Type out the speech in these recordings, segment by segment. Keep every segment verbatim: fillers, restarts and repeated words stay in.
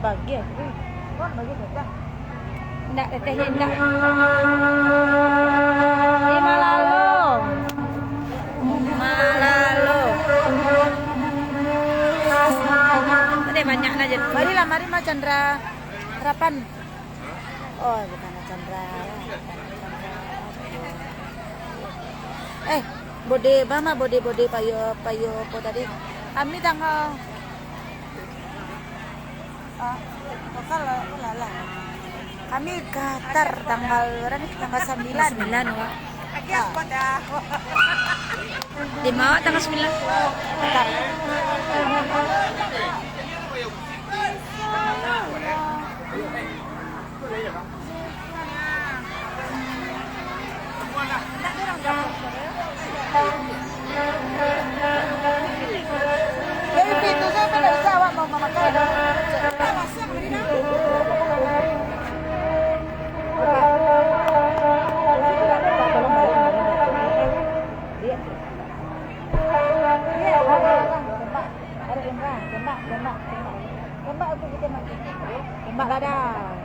Bagi aku. Kon bagi teteh. Ndak, teteh je ndak. Ih, malalo. Malalo. Tadi banyak aja. Marilah, mari mah Chandra Harapan. Oh, bukan Chandra. Eh, bode, ba mah bode-bode payo, payo apo tadi? Kami tanggal Ah, bakal lah, lah, lah. Kami Qatar tanggal berapa ni? Tanggal sembilan. Tanggal sembilan, Wak. Ah. Di mana tanggal sembilan? Qatar. Jadi, itu saja, tidak usah awak mau mamakai. Tembak, tembak, tembak. Tembak tu kita mati. Tembak lah dah.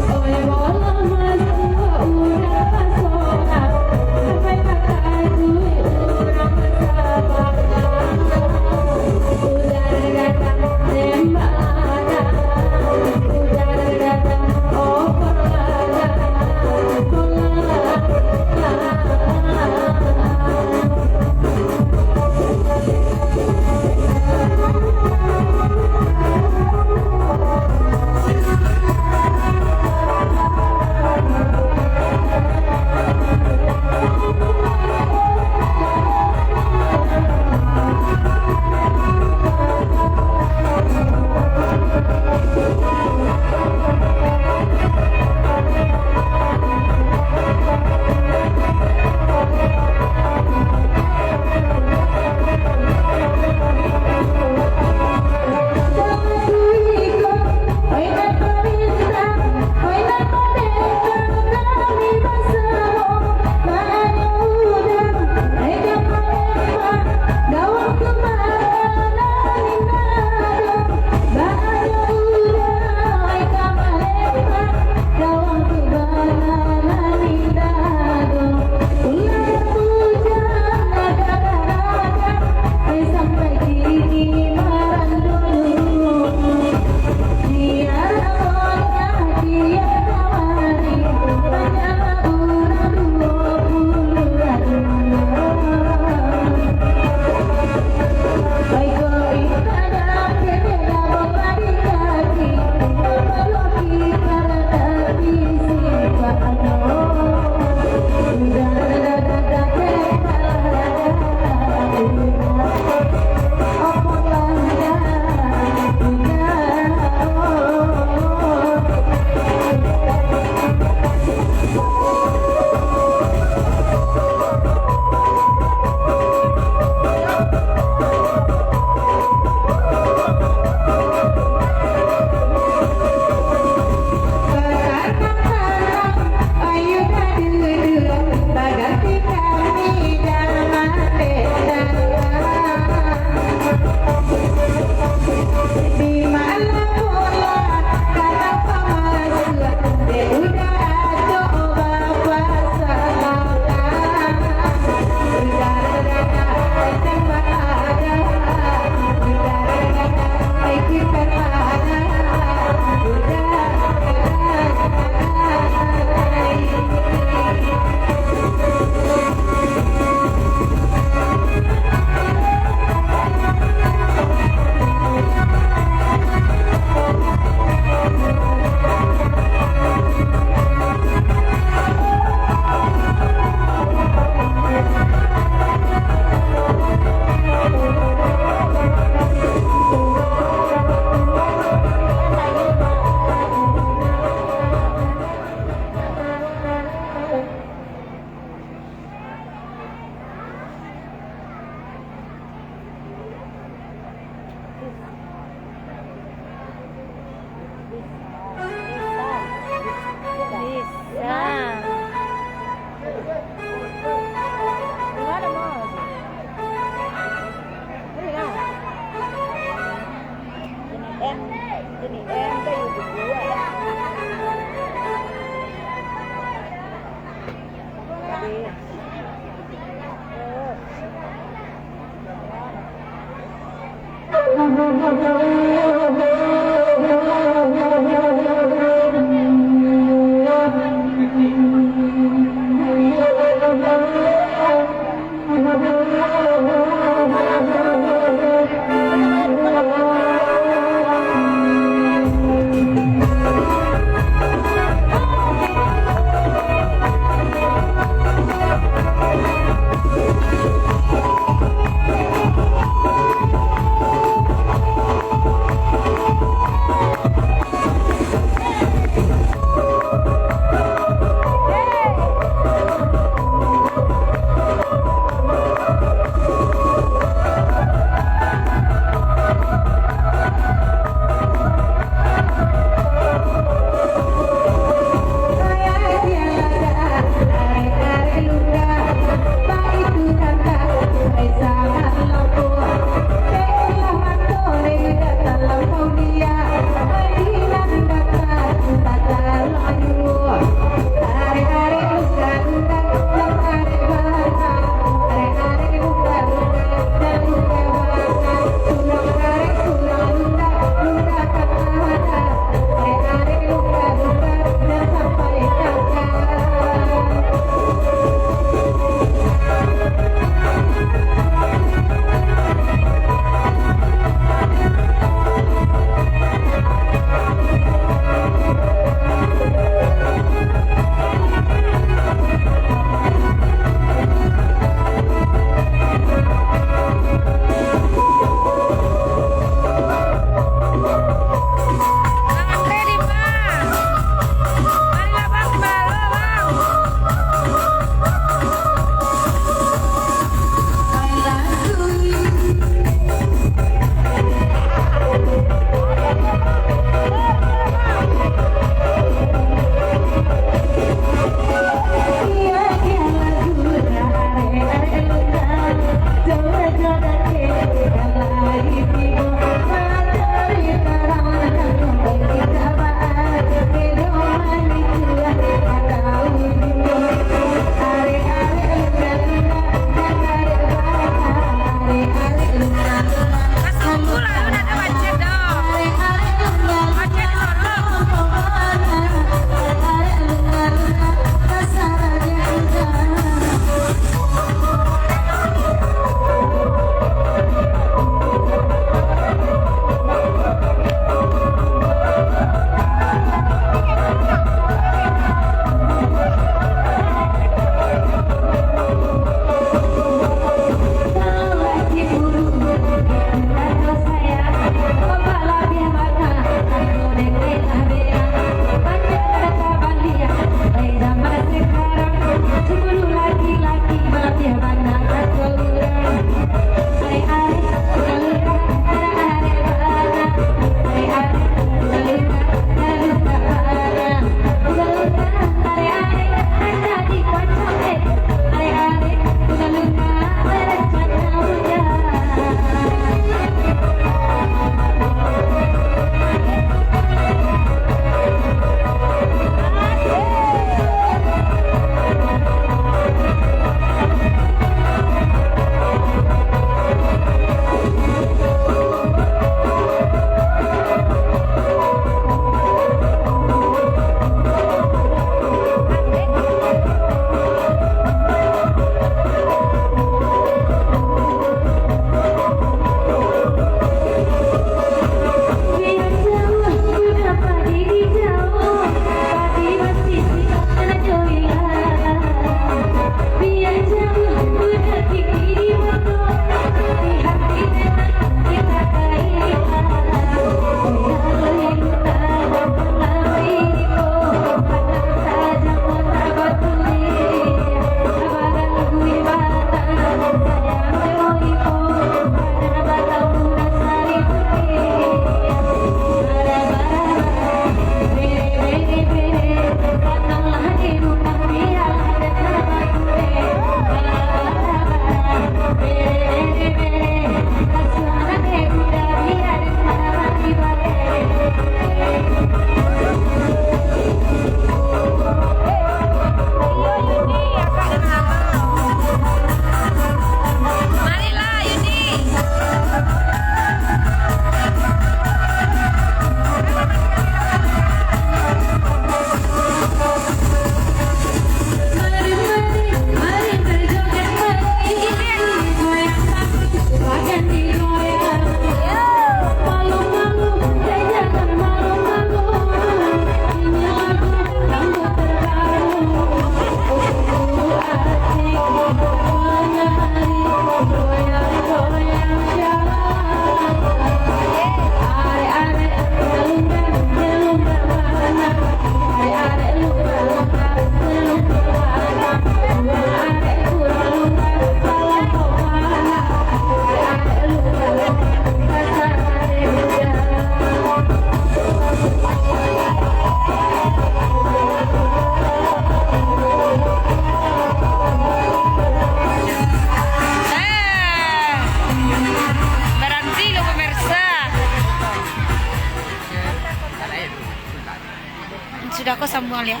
Sudah ko sambuang liak.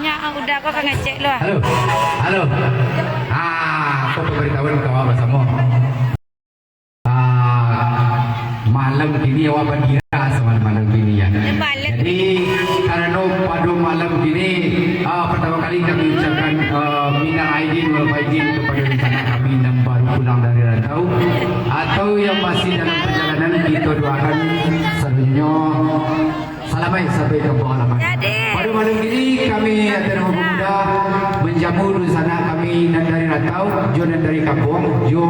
Nya, ah, udah ko ka ngecek lu, ah. Halo. Halo. Ah, ko pambaritahuan ka awak basamo. Ah, malam kini awak bagira sama malam kini, ya. Jadi, karano pado malam kini, ah, partamo kali kami ucapkan, ah, minal aidin wal faizin kapado dunsanak kami nan baru pulang dari rantau atau yang masih dalam perjalanan, kito doakan saluruhnyo salamaik sampai ka kampung halaman. Jadi. Pado malam kini kami, Ateh Nama Pemuda, manjamu dunsanak kami nan dari rantau, jo nan dari kampuang, jo,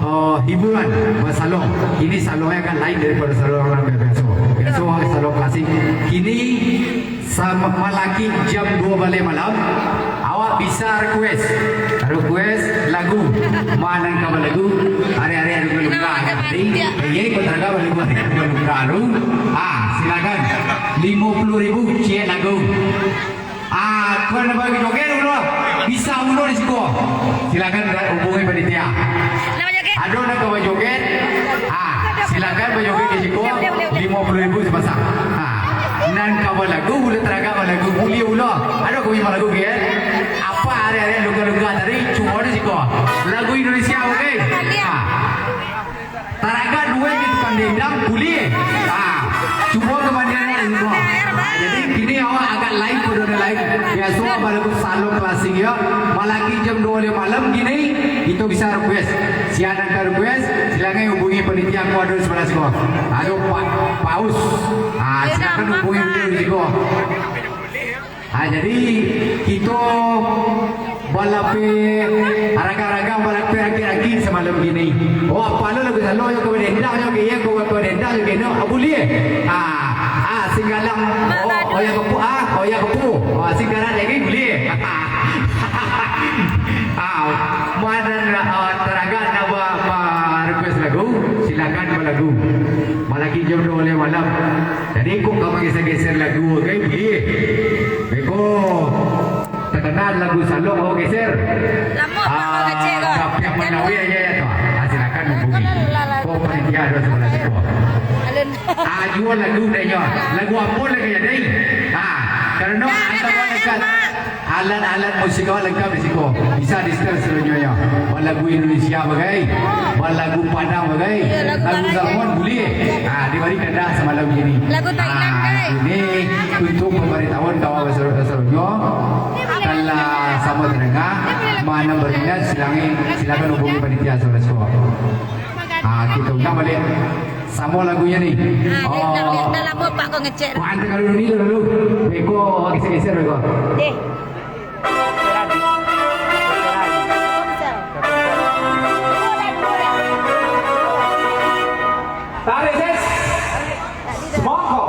eh, hiburan basalong. Kini salongnyo kan lain daripado salong nan biaso. Biaso salong klasik. Kini sa-, malaki jam duo baleh malam, awak bisa request. Request lagu. Ma nan ka balagu? Ari-ari ado lungga-lungga. Jadi, iyo, ko taraga balagu, ari-ari lungga-lungga tu. Ah, silakan. Limo puluah ribu ciek lagu. Ah, ko nan bajoget dulu. Bisa dulu di siko. Silakan hubungi panitia. Ado nan ka bajoget? Ah, silakan bajoget di siko. Limo puluah ribu sapasang. Ah, nan ka balagu, buliah taragak balagu. Buliah pulo. Ado kami balagu, kan? Apo ari-ari lungga-lungga tadi, cubo di siko. Lagu Indonesia, oke? Ah. Taragak duo di tukang dendang, buliah. Ah, cubo ka panitia di siko. Ah, jadi kini awak agak lain, pado nan lain. Biaso balagu salong klasik, yo. Malaki jam duo baleh malam kini, kito bisa request. Sia nan ka request, silakan hubungi panitia, ko ado di sabalah siko. Ado Pak Paus. Ah, silakan hubungi baliau di siko. Ah, jadi, kito balapeh aragang-aragang, balapeh rakit-rakit samalam kini. Oh, apo lo lagu salong, yo, ko dendang, yo, ko, iyo, ko, ko dendang, yo, kino. Ah, buliah. Ah, ah, Singgalang, oh, Oya Kepu, ah, Oya Kepu. Ah, Singgalang lagi, buliah. Ah, ma nan, ah, taragak nak ba-, ba-request lagu, silakan balagu. Malaki jam duo baleh malam. Jadi, kok ka bageser-geser lagu, oke, buliah. Beko, takana lagu salong, awak geser. Lamo, Pak, ah, kecek, kok. Tapi apo nawi aja ya, toh. Ah, silakan hubungi. Ko panitia ado sabalah siko. Alun. Ah, juo lagu deh, nyo. Lagu apo lai ka jadi? Ah, karano ado dekat. Alat-alat musik awak langkok di siko. Bisa di-setel saluruhnyo. Balagu Indonesia bagai, balagu Padang bagai, lagu Salomon buliah. Ah, dibari kandah samalam kini. Lagu Thailand, ah, bagai. Ini untuak pambaritahuan ka awak saluruh-, saluruhnyo. Kalau samo tadanga, ma nan baminat, silakan, silakan hubungi panitia saluruh siko. Ah, kito undang baliak. Samo lagunyo ni. Ah, dah, dah, dah, dah lamo Pak ko ngecek. Ko antek dulu ni dulu. Beko geser-geser beko. Deh. Tarik, ses. Semongko.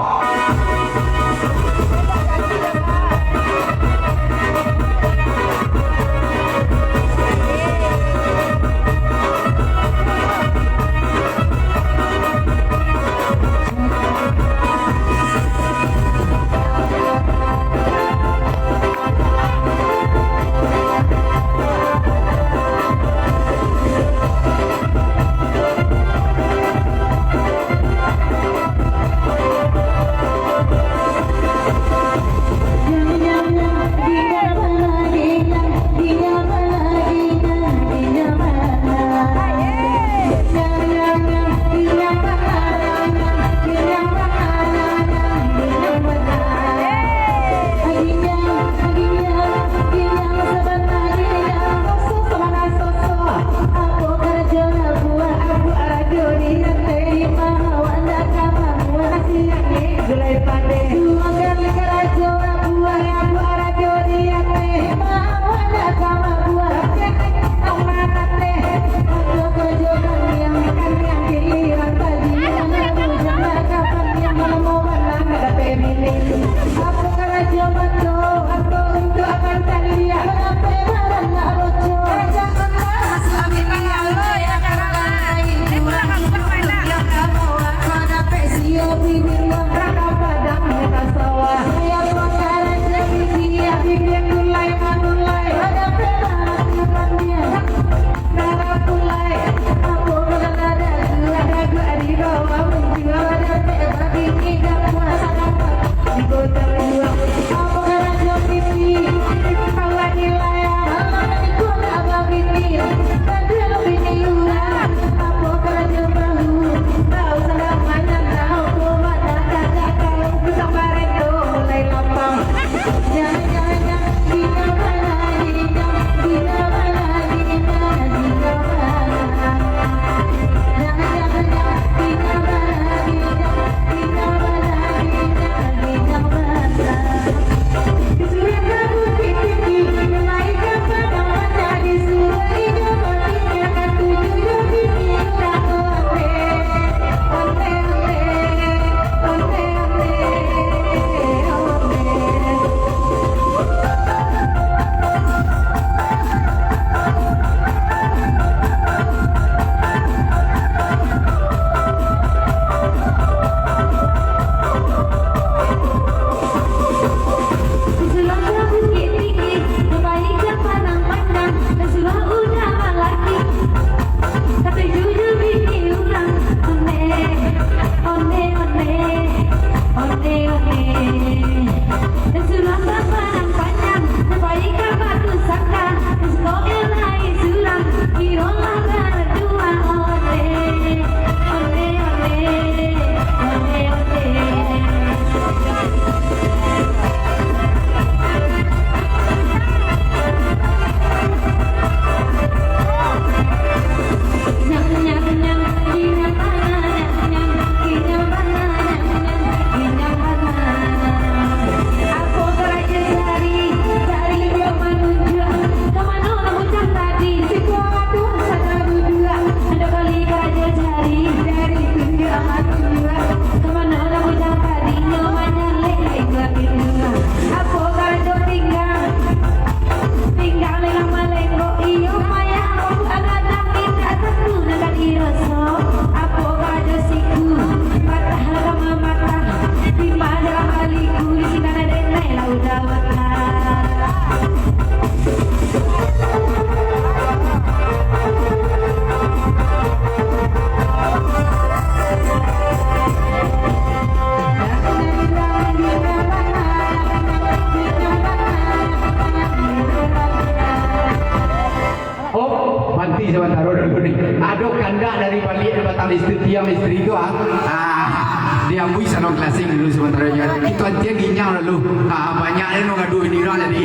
Listrik, tiang listrik tu, ah. Ah, diambuih salon klasik dulu samantaro nyo. Itu antian ginyang lalu. Ah, banyak ni nan gaduah ini urang jadi.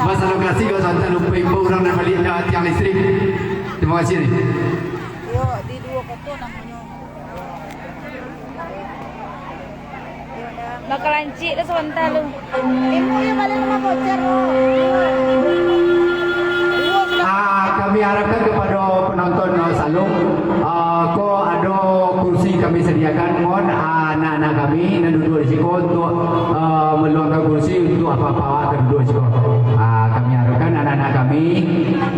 Ba salon klasik kalau samantaro lupo imbau urang nan baliak tiang listrik. Terima kasih ni. Yo, di duo koto namonyo. Bakalancik tu sabanta lu. Ah, kami harapkan kepada penonton, ah, salon, ah, ko ado kursi kami sediakan, mohon, ah, anak-anak kami nan duduk di siko untuk, ah, meluangkan kursi untuk apak-apak awak ka duduk di siko. Ah, kami harapkan anak-anak kami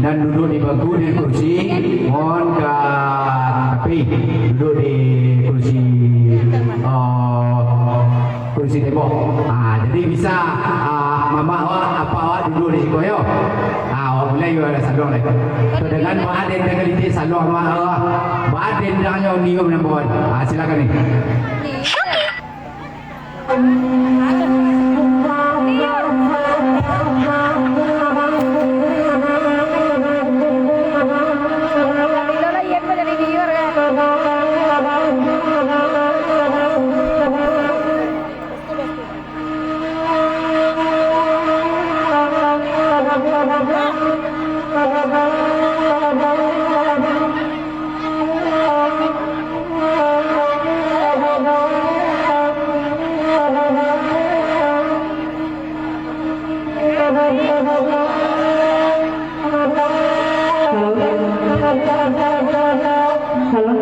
nan duduk di bangku dan kursi, mohon ka tapi duduk di kursi, ah, kursi tembok. Ah, jadi bisa, ah, mamak awak, apak awak duduk di siko yo. Ah, awak mulai yo saluang lai. Tu dengan baa den tangah litik saluang awak, ah. Baa den tangah nyo nyium nan bawah. Ah, silakan ni. Halo? Halo?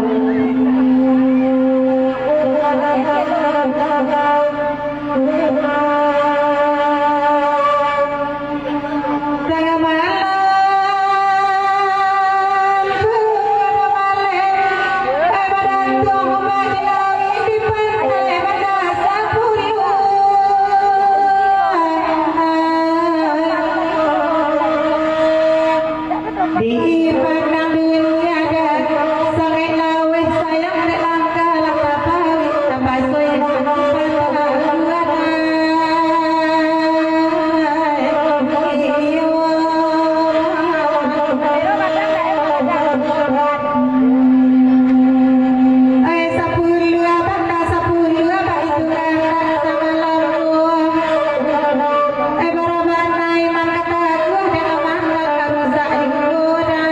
Tangah malam, di pandang dunia, sangaik laweh sayang dek langkah lah taparik, tambah soyang tambah tahaluan. Iyo. Ai sapuluah bana, sapuluah baitu nan samalam. Ai bara bana iman katakuah, dek aman lah ka rusak digodai.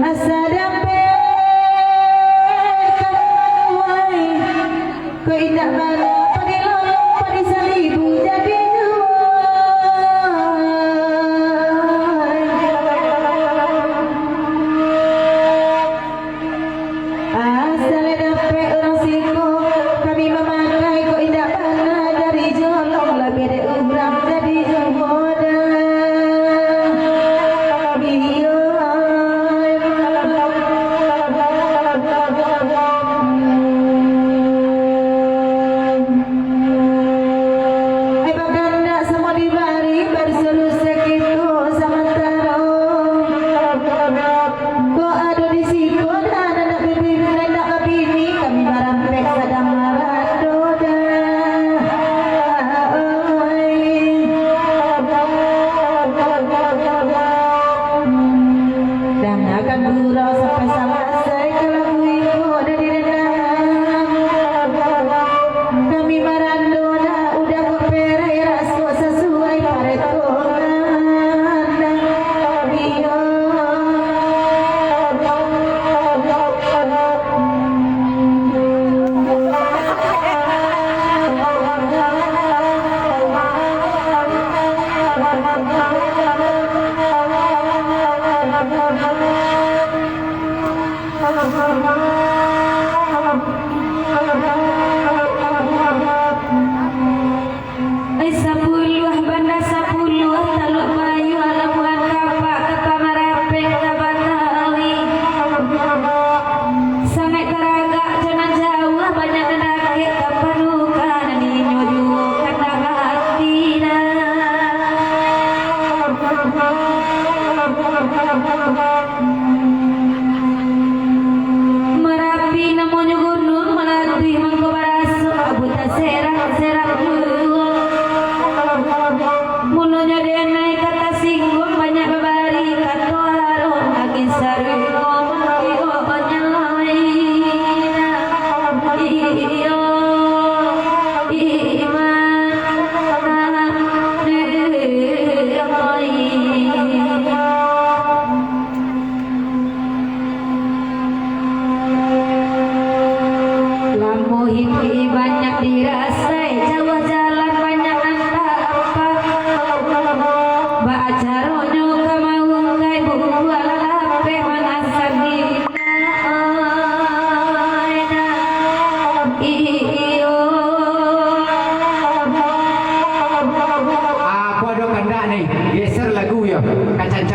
Asa dapek ka manuai. Kok indak bana, padi lolong, padi salibu jadinyo. Asal dapek urang siko, kami mamakai, kok indak bana, dari jolong labiah dek urang, jadi jumodah. Iyo.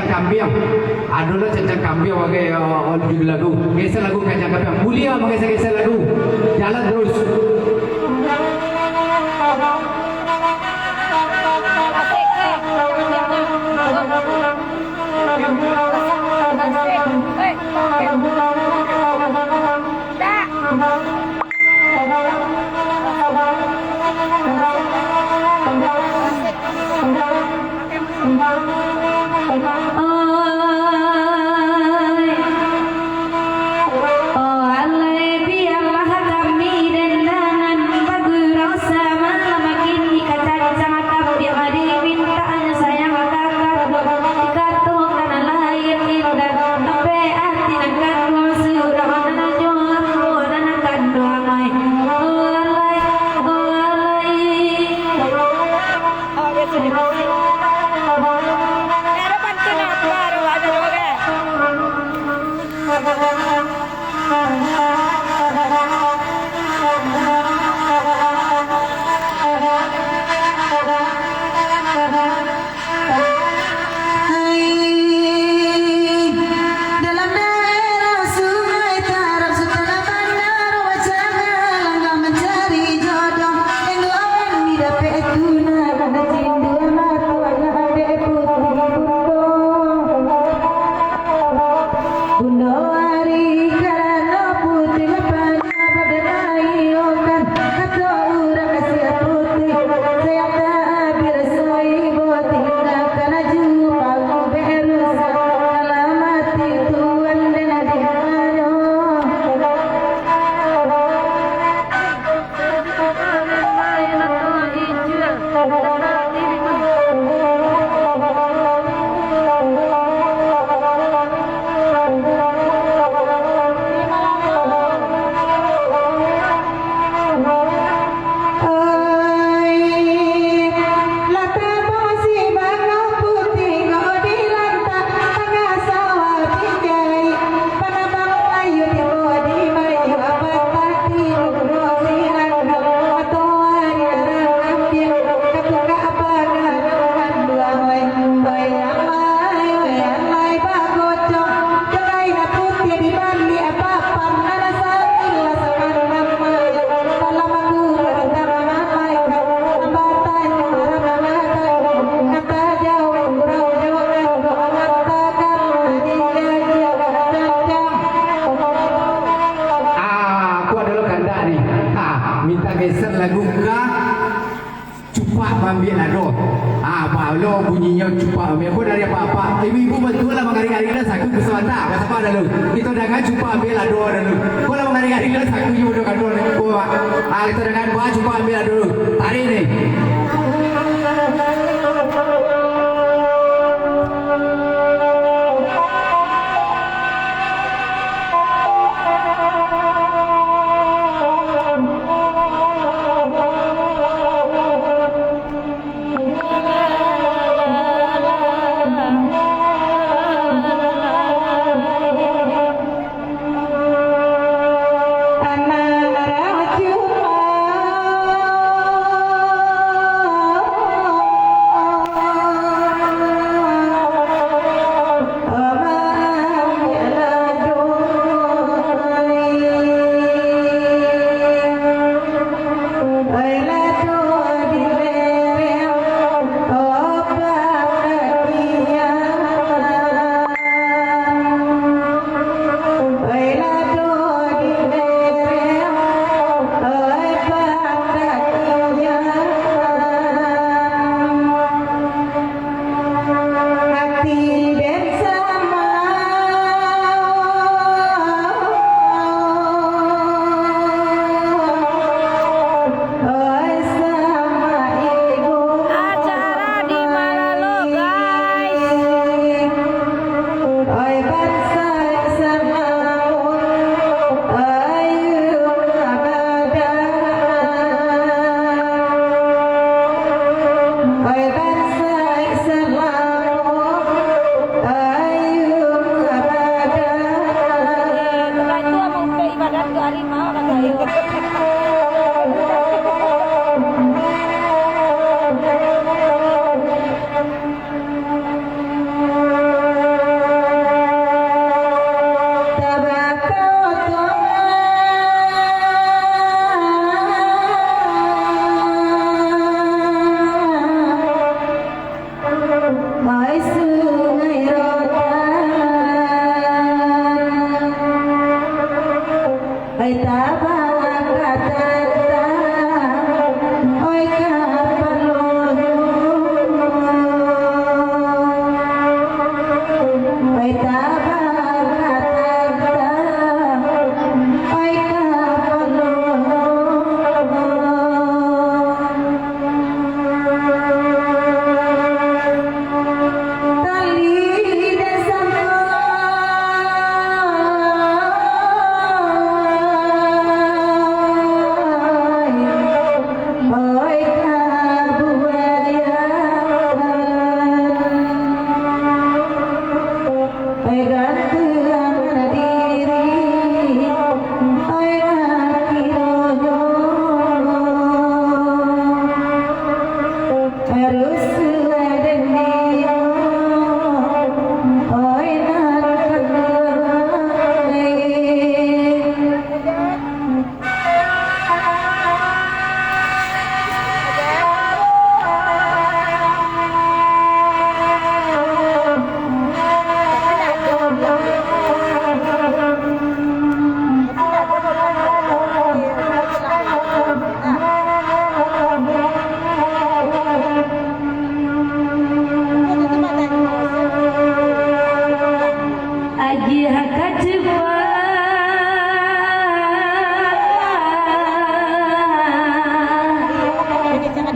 Kambiang. Adolah cancang kambiang bagai, uh, judul lagu. Geser lagu Kancang Kambiang. Buliah manggeser-geser lagu. Jalan terus. Oi, oh alai, bialah kami den dangan bagurau samalam, kini dikacang-kacang kambiang, dimintaknyo sayang kakak, dikatokan lain indak, sampai ati nan kanduang surang, nan nyo ambo nan kanduang, ai. Oh alai, oh alai. Hai, dalam daerah Sungai Tarab, Sultan Bandar, wacana langkah mancari jodoh. Tengok awan didapek tunangan, cindu mato anak dek putih bundo. Bundo ari karano putih, panyabab den ayokan. Kato urang kasiah putih, sayang tak abih raso ibo, tinggakan aju pagu berusak, alamati tuan den di hano. Oi, lah tabasi bangau putih ko di lantang, tangah sawah pinjai. Panabang layu tibo di mayu, apatah tibo sinan, matoari arang ambiak, katukak pagang anduang, wai, wai alai, wai alai bagocong, jo kain putiah dibaliak papan, nan sabilah sakanam mayo, dalam aku rantang malaikat, nan batanyo ramah makan, nan tajauah gurau jo kanduang, nan takana dijajah. Ah, aku ado lo kandak ni. Ha, mintak geser lagu ka Cupak Maambiak Lado. Ah, apo lo bunyinyo Cupak Maambiak? Ko dari apak-apak. Ibu-ibu bantuaklah mangarik-arik lah saku ka sabanta. Basapa dulu. Kito dangan Cupak Maambiak Lado dulu. Ko lah mangarik-arik lah saku jo budak gadang ni. Ko, ah, kito dangan buah Cupak Maambiak Lado dulu. Tarik ni.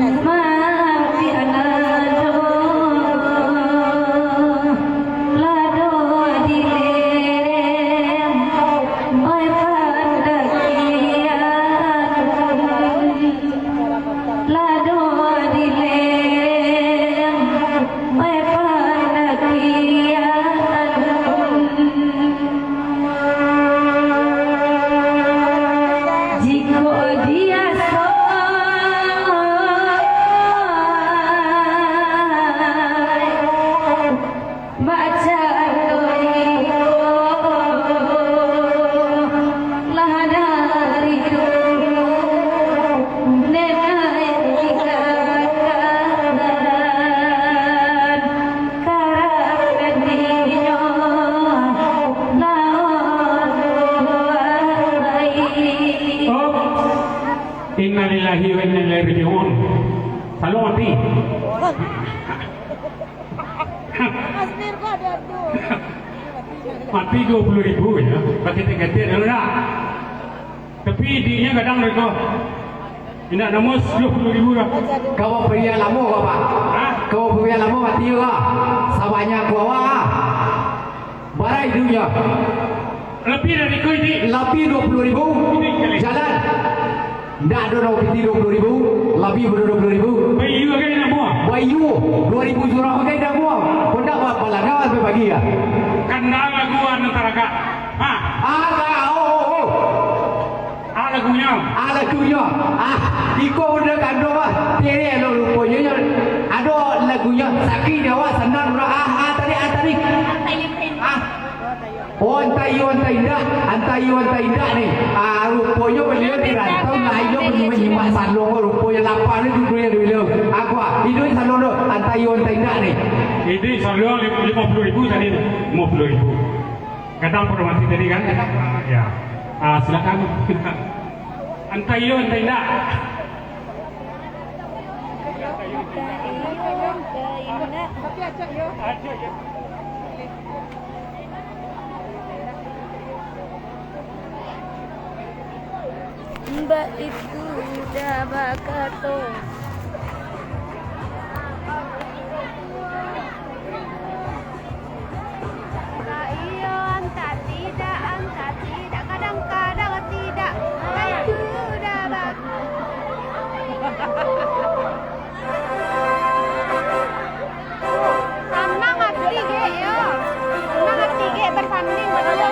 Maampiak lado, lado di lereng, oi pandakian. Lado di lereng, oi pandakian. Jikok biaso bacando iko, lah dari dulu nenek tinggakan. Karano dinyo lawan Tuhan baik. Oh, innalillahi wa inna ilaihi raji'un. Salong mati. Mati dua puluh ribu ya. Pakai tiket dulu dah. Tapi idiknyo gadang dek ko. Indak namuah dua puluh ribu lah. Kau pariang lamo ko, Pak? Hah? Kau pariang lamo mati ko? Sabanyak ko awak. Bara idiknyo? Labiah dari ko idik. Labiah dua puluh ribu. Idik kali. Jalan. Ndak ado urang piti dua puluh ribu. Labiah pado dua puluh ribu. Bayu agai namuah. Bayu. Dua ribu surang agai namuah. Ko ndak ba-, balagak sampai pagi ya? Kandang lagu anu taragak. Ha. Alah, oh, oh, oh. Ah, lagunyo. Ah, lagunyo. Ah, iko udah kado, ah. Tere lo ruponyo nyo. Ado lagunyo, sakik nyo awak, sanang urang. Ah, ah, tadi, ah, tadi. Ah. Oh, antah iyo, antah indak. Antah iyo, antah indak ni. Ah, ruponyo baliau di rantau, lah iyo manyimak salong, ruponyo lapar ni duduaknyo di baliau. Aku, ah, iduik salong tu, antah iyo, antah indak ni. Iduik salong lim-, limo puluah ribu tadi, limo puluah ribu. Gadang pado mati tadi kan? Ah, ya. Ah, silakan. Antah iyo, antah indak. Antah iyo, antah indak. Mbak itu dah bakato. Antah iyo, antah tidak, antah tidak, kadang-kadang tidak. Itu dah bagus. Sanang ati gek, yo. Sanang ati gek, basanding baduo.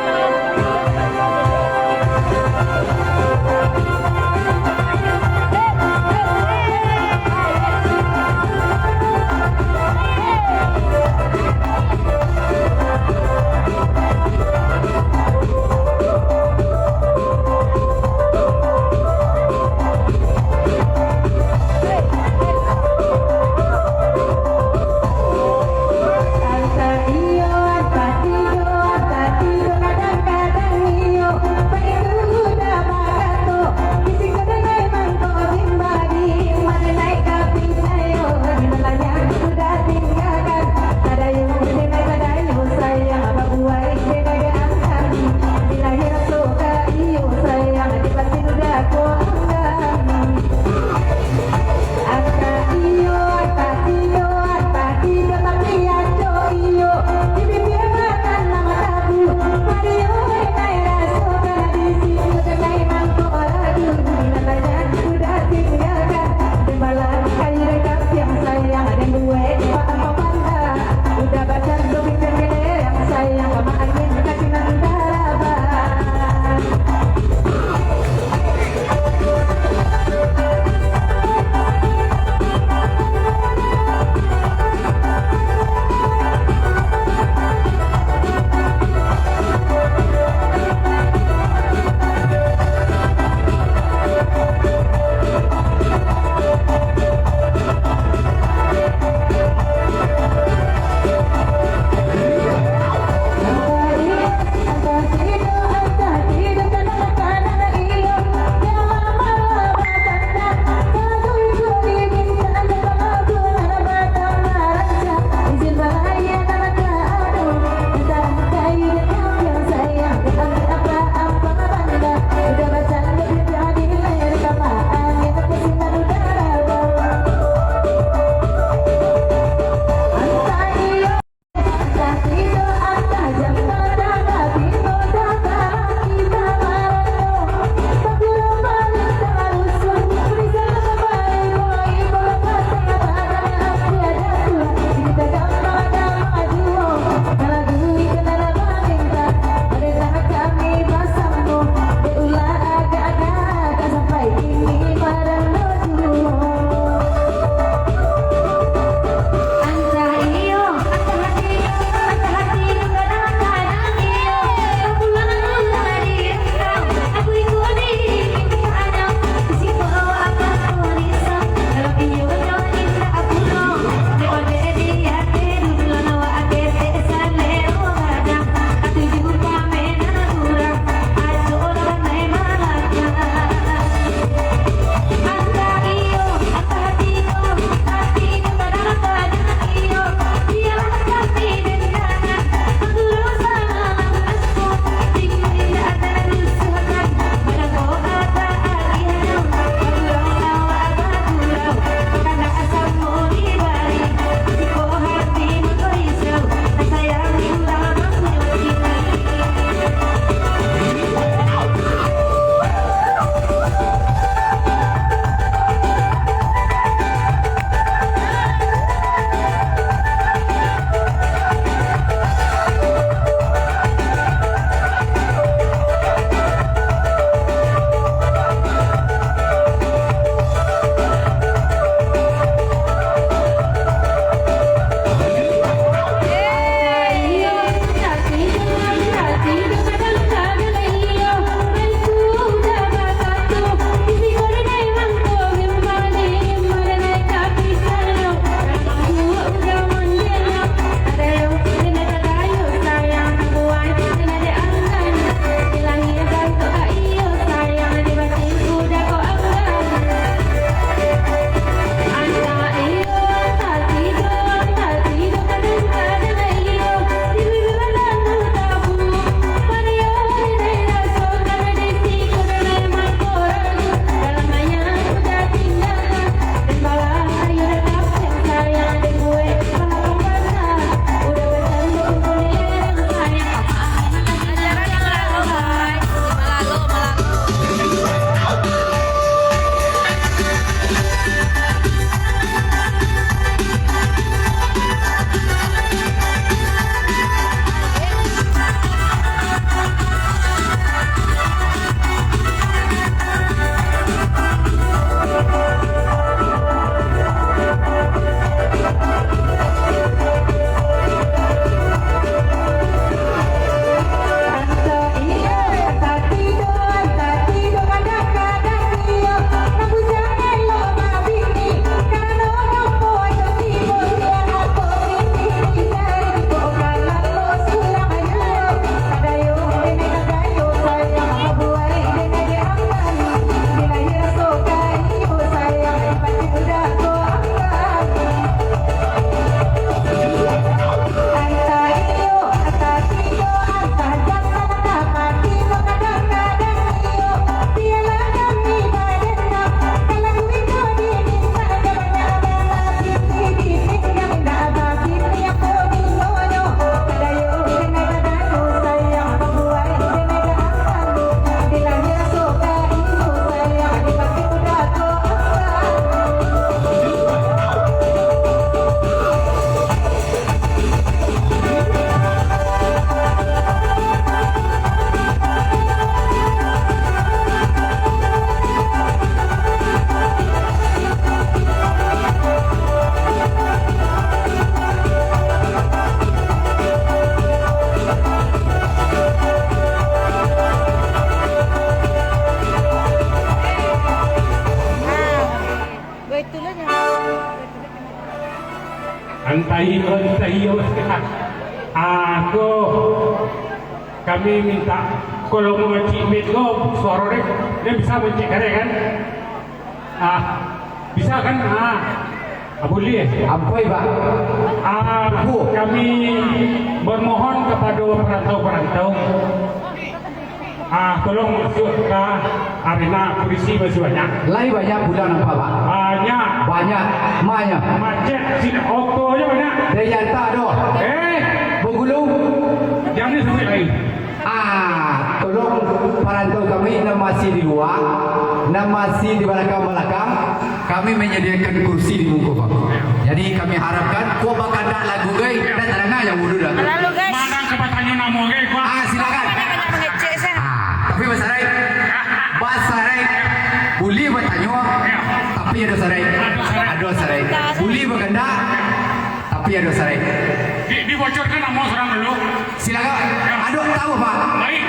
Antai, antai, ah, ko kami minta, kalau mau ngecek mic ko, suaro deh, dia bisa ngecek kare kan? Ah, bisa kan? Ah, ah, boleh. Ampoi, Pak. Ah, kami bermohon kepada perantau-perantau. Ah, tolong masuk ka arena, kurisi masih banyak. Lai banyak pulang nampak, Pak? Banyak. Banyak. Manya? Macet, si oto je banyak. Dari nyata doh. Eh. Bagulu. Jangan disebut lain. Ah, tolong parantau kami nan masih di lua, nan masih di balakang-balakang, kami manyadiakan kursi di muko, Pak. Jadi, kami harapkan, kok bakandak lagu, gai, dah tadanga jo dulu dah. Lalu, guys. Mana ka batanyo namo, gai, Pak? Ah, silakan. Banyak mangecek, sah. Ah, tapi basaraik. Basaraik. Buliah batanyo, tapi ado saraik. Ado saraik. Ado saraik. Buliah bakandak, tapi ado saraik. Di, dibocorkan namo surang dulu. Silakan. Ado tahu, Pak? Baik.